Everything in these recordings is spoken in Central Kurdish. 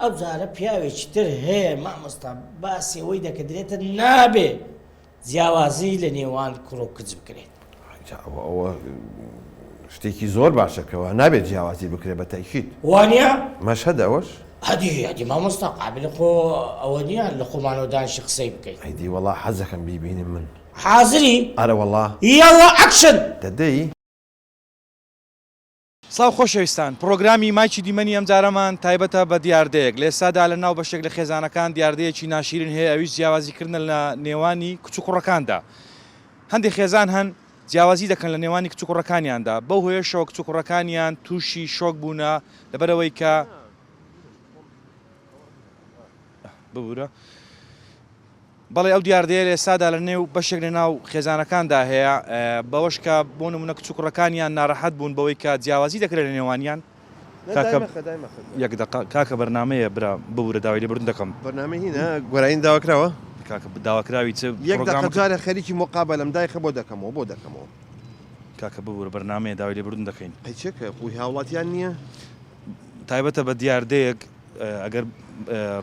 ئەو جارە پیاوێکی تر هەیە مامۆستا باسی ئەوەی دەکردرێتە نابێ جیاوازی لە نێوان کوڕ و کچ بکرێت. جا ئەوە ئەوە شتێکی زۆر باشە کەوا نابێت جیاوازی بکرێت بە تەئکید. وانیە؟ مەشهەدە ئەوەش؟ ئەدی ئەدی مامۆستا قابل خۆ ئەوە نییە لە خۆمانەوە دانیشی قسەی بکەین. ئەیدی وەڵا حەزەکەم بیبینم من. حازری؟ ئەرە وەڵا. یەڵا ئەکشن! دەدەی؟ سڵاو خۆشەویستان، پڕۆگرامی مایکی دیمەنی ئەمجارەمان تایبەتە بە دیاردەیەک، لە ئێستادا لە ناو بەشێک لە خێزانەکان دیاردەیەکی ناشیرین هەیە ئەویش جیاوازی کردنە لە نێوانی کچ و کوڕەکاندا. هەندێک خێزان هەن جیاوازی دەکەن لە نێوانی کچ و کوڕەکانیاندا، بەو هۆیەشەوە کچ و کوڕەکانیان تووشی شۆک بوونە لەبەرئەوەی کە ببورە. بەڵێ ئەو دیاردەیە لە ئێستادا لە نێو بەشێک لە ناو خێزانەکاندا هەیە، بەوەش کە بۆ نمونە کچ و کوڕەکانیان ناڕەحەت بوون بەوەی کە جیاوازی دەکرێت لە نێوانیان. کاکە یەک دەقە کاکە بەرنامەیە برا ببورە داوای لێبوردن دەکەم. بەرنامەی هینە گۆرانی داواکراوە؟ کاکە داواکراوی چ یەک دەقە جارێ خەریکی مقابەلەم دایخە بۆ دەکەمەوە بۆ دەکەمەوە. کاکە ببورە بەرنامەیە داوای لێبوردن دەکەین. ئەی چەکە خۆی هاوڵاتیان نییە؟ تایبەتە بە دیاردەیەک ئەگەر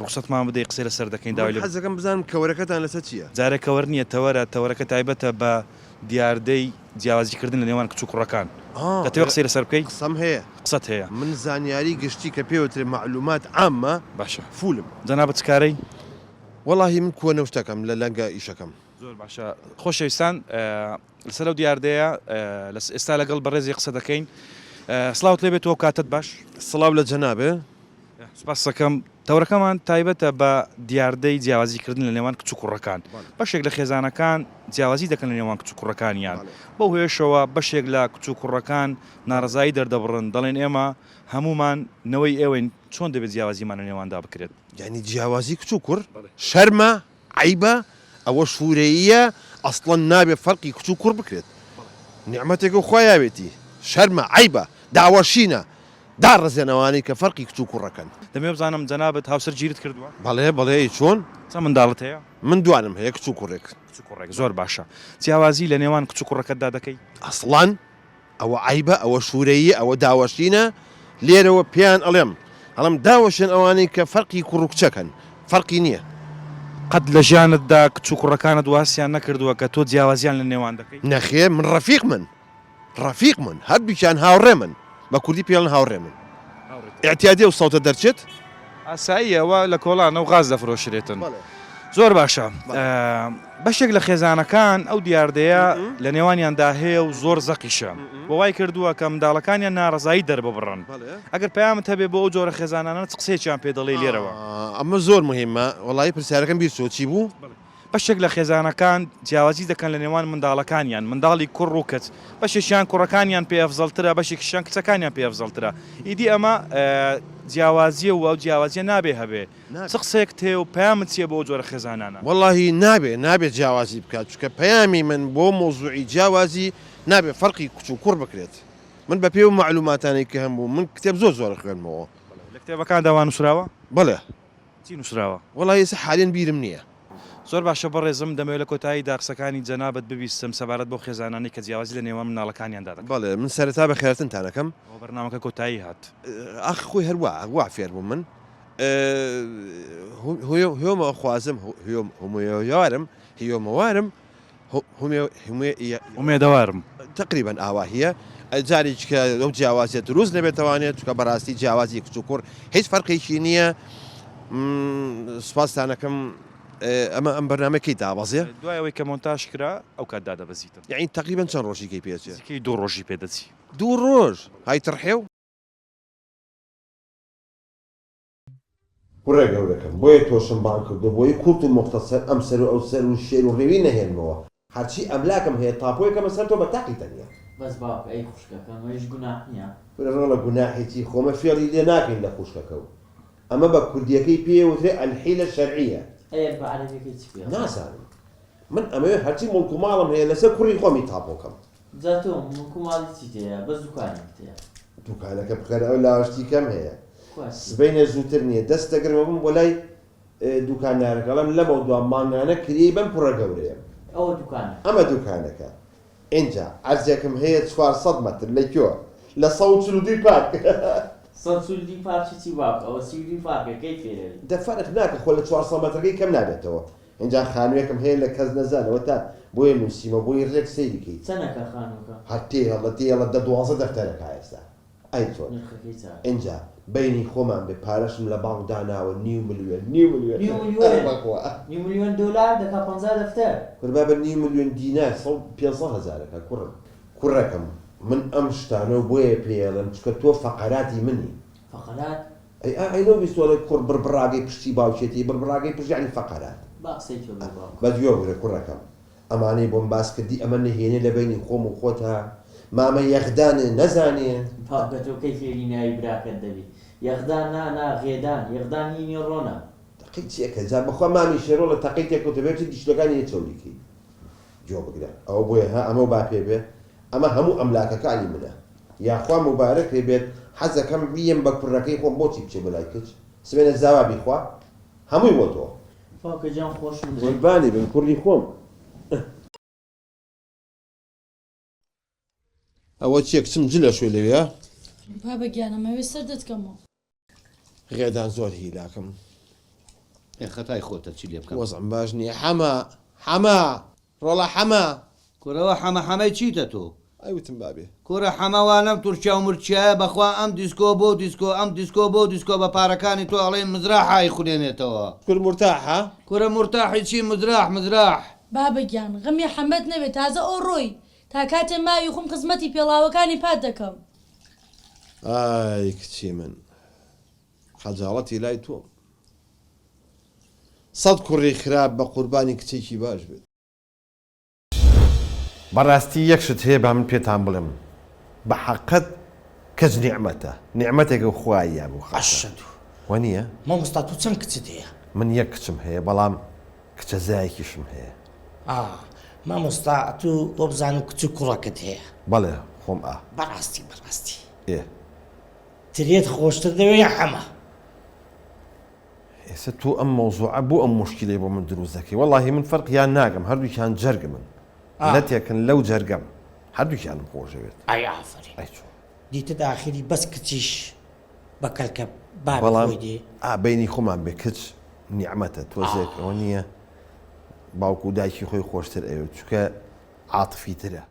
ڕوخسەتمان بدەی قسەی لەسەر دەکەین داوای لێ. من حەزەکەم بزانم کەوەرەکەتان لەسەر چییە؟ جارێ کەوەر نییە تەوەرە، تەوەرەکە تایبەتە بە دیاردەی جیاوازی کردن لە نێوان کچ و کوڕەکان. دەتەوێ قسەی لەسەر بکەی؟ قسەم هەیە. قسەت هەیە. من زانیاری گشتی کە پێ وترێ مەعلومات عامە باشە. فولم. جەنابت چ کارەی؟ وەڵاهی من کۆنە و شتەکەم لە لەنگە ئیشەکەم. زۆر باشە خۆشەویستان لەسەر ئەو دیاردەیە ئێستا لەگەڵ بەڕێزی قسە دەکەین سڵاوت لێ بێت و کاتت باش. سڵاو لە جەنابێ. سپاستەکەم. تەوەرەکەمان تایبەتە بە دیاردەی جیاوازی کردن لە نێوان کچ و کوڕەکان. بەشێک لە خێزانەکان جیاوازی دەکەن لە نێوان کچ و کوڕەکانیان. بەو هۆیەشەوە بەشێک لە کچ و کوڕەکان ناڕەزایی دەردەبڕن دەڵێن ئێمە هەموومان نەوەی ئێوەین چۆن دەبێت جیاوازیمان لە نێواندا بکرێت؟ یانی جیاوازی کچ و کوڕ شەرمە؟ عەیبە ئەوە شورەییە ئەسڵەن نابێ فەرقی کچ و کوڕ بکرێت نیعمەتێکە و خوا یاوێتی شەرمە عەیبە داوەشینە داڕزێن ئەوانەی کە فەرقی کچ و کوڕەکەن. دەمەوێ بزانم جەنابت هاوسەر گیرت کردووە؟ بەڵێ بەڵێ ئەی چۆن؟ چەند منداڵت هەیە؟ من دوانم هەیە کچ و کوڕێک. کچ و کوڕێک زۆر باشە جیاوازی لە نێوان کچ و کوڕەکەتدا دەکەی؟ ئەسڵەن ئەوە عەیبە ئەوە شورەییە ئەوە داوەشینە لێرەوە پێیان ئەڵێم ئەڵێم داوەشێن ئەوانەی کە فەرقی کوڕ و کچەکەن فەرقی نییە. قەت لە ژیانتدا کچ و کوڕەکانت واسیان نەکردووە کە تۆ جیاوازیان لە نێوان دەکەی؟ نەخێر من ڕەفیقمن ڕەفیقمن هەردووکیان هاوڕێمن بە کوردی پێی ئەڵێن هاوڕێمن ئیعتیادیە ئەو سەوتە دەرچێت؟ ئاساییە ئەوە لە کۆڵانە و غاز دەفرۆشرێتن. زۆر باشە بەشێک لە خێزانەکان ئەو دیاردەیە لە نێوانیاندا هەیە و زۆر زەقیشە و وای کردووە کە منداڵەکانیان ناڕەزایی دەرببڕن ئەگەر پەیامت هەبێ بۆ ئەو جۆرە خێزانانە چ قسەیەکیان پێ دەڵێی لێرەوە؟ ئەمە زۆر مهمە وەڵایی پرسیارەکەم بیر چووە چی بوو؟ بەشێک لە خێزانەکان جیاوازی دەکەن لە نێوان منداڵەکانیان، منداڵی کوڕ و کچ، بەشێکیان کوڕەکانیان پێ ئەفزەڵترە، بەشێکیشیان کچەکانیان پێ ئەفزەڵترە، ئیدی ئەمە جیاوازییە و ئەو جیاوازییە نابێ هەبێ، چ قسەیەکت هەیە و پەیامت چییە بۆ ئەو جۆرە خێزانانە؟ وەڵاهی نابێ نابێ جیاوازی بکات، چونکە پەیامی من بۆ مەوزوعی جیاوازی نابێ فەرقی کچ و کوڕ بکرێت، من بەپێی ئەو مەعلوماتانەی کە هەمبوو من کتێب زۆر زۆر ئەخوێنمەوە. لە کتێبەکاندا وا نووسراوە؟ بەڵێ. چی نووسراوە؟ وەڵاهی ئێستا حالیەن بیرم نییە. زۆر باشە بەڕێزم، دەمەوێت لە کۆتاییدا قسەکانی جەنابت ببیستم سەبارەت بەو خێزانانەی کە جیاوازی لە نێوان منداڵەکانیاندا دەکەن. بەڵێ، من سەرەتا بەخێرهاتنتان ئەکەم. ئەوە بەرنامەکە کۆتایی هات. ئاخ خۆی هەر وا وا فێر بووم من. هیۆمەخوازم هۆمەوارم هیۆمەوارم ئومێدەوارم. تەقریبەن ئاوا هیە جارێکی کە ئەو جیاوازیە دروست نەبێتەوانێت چونکە بەڕاستی جیاوازی کچ و کوڕ هیچ فەرقێکی نییە سوپاستانەکەم ئەمە ئەم بەرنامە کەی دابەزێ؟ دوای ئەوەی کە مۆنتاژ کرا ئەو کات دادەبەزیتن. یەعنی تەقریبەن چەند ڕۆژی کەی پێچێ؟ نزیکەی دوو ڕۆژی پێ دەچی. دوو ڕۆژ های تڕحێو؟ کوڕە گەورەکەم بۆیە تۆشم بانگ کردووە بۆی کورت و موختەسەر ئەم سەر و ئەو سەر و شێر و ڕێوی نەهێنمەوە هەرچی ئەملاکم هەیە تاپۆیەکەمە سەر تۆ بە تاقی تەنیا. بەس باوکە ئەی خوشکەکەم ئەویش گوناح نیە؟ کورە ڕۆڵە گوناحی چی خۆ مە فێڵی لێ ناکەین لە خوشکەکەو ئەمە بە کوردیەکەی پێ وترێ الحیلە الشرعیە. ئەی بە عەرەبیەکەی چی پێ ئەڵێن؟ نازانم من ئەمەوێ هەرچی موڵک و ماڵم هەیە لەسەر کوڕی خۆمی تاپۆ کەم. جا تۆ موڵک و ماڵی چیت هەیە بەس دوکانێکت هەیە. دوکانەکە بخەرە ئەو لاوە شتی کەم هەیە کوا چی؟ سبەینێ زووتر نییە دەست دەگرم ئەبم بۆ لای دوکاندارەکە ئەڵێم لەمەودوا مانگانە کرێی بەم کوڕە گەورەیەم. ئەوە دوکانەکە. ئەمە دوکانەکە ئینجا عەرزێکم هەیە 400 مەتر لە کوێ؟ لە 142 پارک. 142 پارکی چی باوکە ئەوە 32 پارکە کەی فێرەبی. دە فەرق ناکە خۆ لە 400 مەترەکەی کەم نابێتەوە ئینجا خانوێکم هەیە لە کەس نەزانەوە تا بۆیە نوسیمە بۆی رێک سەیری کەی. چەنەکە خانوەکە؟ هەر تێهێڵە تێهێڵە دە دوانزە دەفتەرەکە ئێستا ئەی چۆن نرخەکەی چەند؟ ئینجا بەینی خۆمان بێ پارەشم لە بانک داناوە نیو ملیۆن نیو ملیۆن نیو ئەرێ ملیۆن؟ بەخوا. نیو ملیۆن دۆلار دەکا 50 دەفتەر. کورە بابە نیو ملیۆن دینار سەو پێنسەد هەزارەکە کوڕم. کوڕەکەم من ئەم شتانەو بۆیە پێیەڵێم چونکە تۆ فەقەراتی منی. فەقەرات؟ ئەی ئا ئەی نەو بیستوە ئەڵێ کوڕ بڕبڕاگەی پشتی باوکیەتی بڕبڕاگەی پشت یەعنی فەقەرات. با قسەی تۆ بێ باوکم. بەس گوێ بگرە کوڕەکەم ئەمانەی بۆم باس کردی ئەمە نهێنێ لە بەینی خۆم و خۆتا مامە یەغدانێ نەزانێ. باوکە تۆ کەی فێری ناوی براکەت دەبی یەغدان نا نا غێدان یەغدان هی نیڕۆنە. تەقەی چێکە جا بەخوا مامی شێرۆ لە تەقەی تێکەوتە بێ بچی دیشلەکانی لێ چەوری کەی گۆ بگرە ئەوە بۆیە ها ئەمەو با پێ بێ ئەمە هەموو ئەملاکەکانی منە یاخوا موبارەکێ بێت حەزەکەم بیەم بە کوڕەکەی خۆم بۆچی بچێ بۆ لای کچ سبەینێ زاوا بیخوا هەمووی بۆ تۆ. باوکە گیان خۆشم دەوێی. قوربانی بم کوڕی خۆم. ئەوە چیە کچم جل ئەشۆی لەوێ؟ بابە گیان ئەمەوێ سەردت کەمەوە. غێدان زۆر هیلاکم. ئێ خەتای خۆتە چی لێ بکەم. وەزعم باش نیە حەمە حەمە ڕۆڵە حەمە. کورەوە حەمە حەمەی چیتە تۆ. ئەی وتم بابێ. کورە حەمە وا لەم تورکیا و مورکیایە بەخوا ئەم دیسکۆ بۆ دیسکۆ ئەم دیسکۆ بۆ دیسکۆ بە پارەکانی تۆ ئەڵێی مزراح ئەیخولێنێتەوە. کور مورتاحە؟ کورە مورتاحی چی مزراح مزراح. بابە گیان غەمی حەمەت نەبێ تازە ئەوڕۆی تا کاتێ ماوی خۆم خزمەتی پێڵاوەکانی پات دەکەم. ئای کچی من خەجاڵەتی لای تۆم. سەد کوڕی خراپ بە قوربانی کچێکی باش بێت. بەڕاستی یەک شت هەیە با من پێتان بڵێم بە حەقت کچ نیعمەتە نیعمەتێکە خوا یا بۆ خەڵکە ئەشەدو. وەنیە؟ مامۆستا تۆ چەند کچت هەیە؟ من یەک کچم هەیە بەڵام کچەزایەکیشم هەیە. ئا مامۆستا ئەتوو وەبزانم کچ و کوڕەکت هەیە. بەڵێ خۆم ئا. بەڕاستی بەڕاستی. ئێ. ترێت خۆشتر دەوێ یا حەمە؟ ئێستا تۆ ئەم مەوزوعە بۆ ئەم موشکیلەی بۆ من دروست دەکەی وەڵاهی من فەرقیان ناکەم هەردووکیان جەرگمن لەتێکن لەو جەرگەم هەردووکیانم خۆشەوێت. ئەی ئافەرین. ئەی چۆن. دیتت ئاخری بەس کچیش بە کەلکە بابی بەڵام خۆی دێ. ئا بەینی خۆمان بێ کچ نیعمەتە تۆزێک ئەوە نییە باوک و دایکی خۆی خۆشتر ئەوێت چونکە عاتفی ترە.